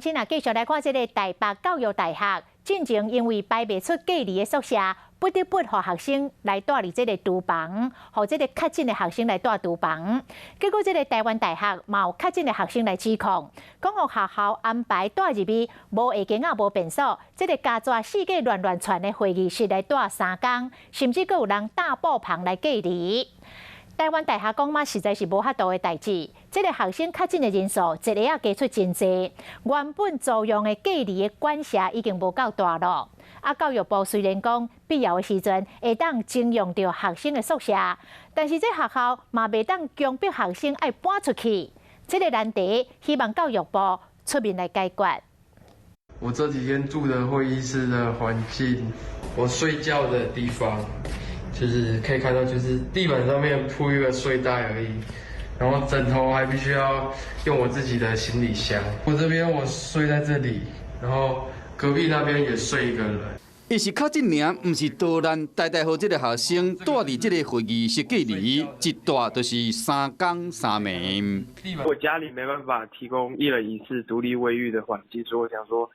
先啊，繼續來看這个台北教育大學，進前因為排袂出隔離的宿舍，不得不予學生來蹛佇這个廚房，予這个確診的學生來蹛廚房。結果這个台灣大學嘛有確診的學生來指控，講予學校安排蹛入去無鞋間仔無便所，這个膠紙四界亂亂竄的會議室來蹛3工，甚至閣有人搭布棚來隔離。台灣大學講嘛，實在是無法度的代誌。這个學生確診的人數一下仔加出真濟，原本租用的隔離的館舍已經無夠大咯。啊，教育部雖然講必要的時陣會當徵用著學生的宿舍，但是這學校嘛袂當強迫學生愛搬出去。這个難題，希望教育部出面來解決。我這幾天住的會議室的環境，我睡覺的地方，就是可以看到，就是地板上面鋪一個睡袋而已，然後枕頭還必須要用我自己的行李箱。我這邊我睡在這裡，然後隔壁那邊也睡一個人。伊是確診爾，毋是逃難。台大予這个學生蹛佇這个會議室隔離，一蹛就是3工3暝。我家裡沒辦法提供一人一室獨立衛浴的環境，所以我想說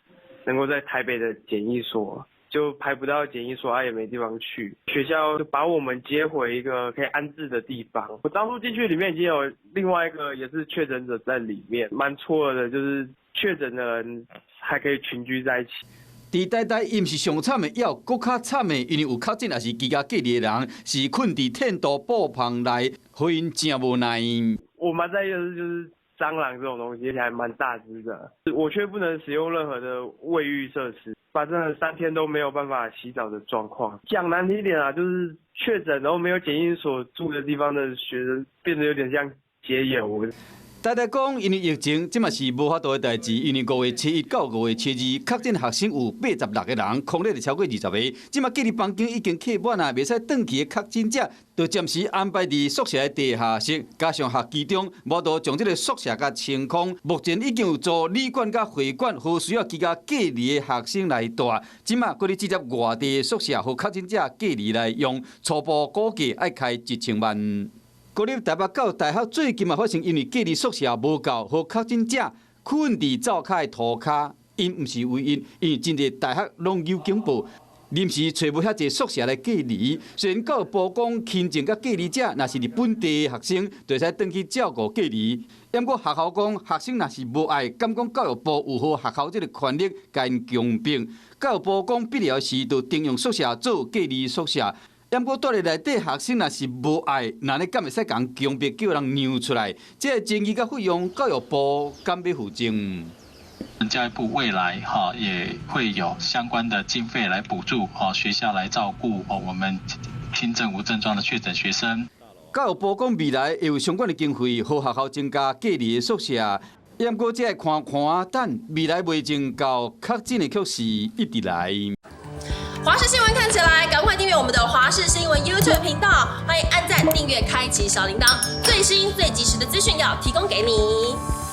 能夠在台北的檢疫所。就排不到檢疫所，啊也沒地方去。學校就把我們接回一個可以安置的地方。我當初進去裡面已經有另外一個也是確診者在裡面，蠻錯愕的，就是確診的人還可以群聚在一起。佇台大，伊毋是上慘的，猶有閣較慘的，因為有確診抑是居家隔離的人，是睏佇天道布棚內，予𪜶誠無奈。我蠻在意的是，就是蟑螂這種東西，而且還蠻大隻的，我卻不能使用任何的衛浴設施。發生了3天都沒有辦法洗澡的狀況。講難聽點啊，就是確診然後沒有檢疫所住的地方的學生，變得有點像街友。台大講，因為疫情，這嘛是無法度的代誌。因為5月7日到5月72，確診學生有86個人，空咧就超過20個。這馬隔離房間已經客滿啊，袂使轉去的確診者，就暫時安排佇宿舍的地下室，加上學期中無法度將這个宿舍共清空。目前已經有租旅館佮會館，予需要居家隔離的學生來蹛。這馬閣咧置接外地的宿舍，予確診者隔離來用，初步估計愛開1000萬。國立台北教育大學最近嘛發生，因為隔離宿舍無夠，予確診者睏佇灶跤的塗跤，𪜶毋是唯一，因為真濟大學攏有警報，臨時揣無遐濟宿舍來隔離。雖然教育部講輕症佮隔離者，若是佇本地的學生，就會使轉去照顧隔離。毋過學校講，學生若是無愛，敢講教育部有予學校這个權力共𪜶強迫。教育部講必要時就徵用宿舍做隔離宿舍。毋過蹛佇內底學生若是無愛，那你敢會使共強迫叫人讓出來？這个爭議佮費用，教育部敢欲負責？教育部未來哈也會有相關的經費來補助哦學校來照顧哦我們輕症無症狀的確診學生。教育部講未來會有相關的經費，予學校增加隔離的宿舍。毋過這个看看等未來袂前到確診的卻是一直來。華視新聞看起來，趕快訂閱我們的華視新聞 YouTube 頻道，歡迎按讚、訂閱、開啟小鈴鐺，最新最及時的資訊要提供給你。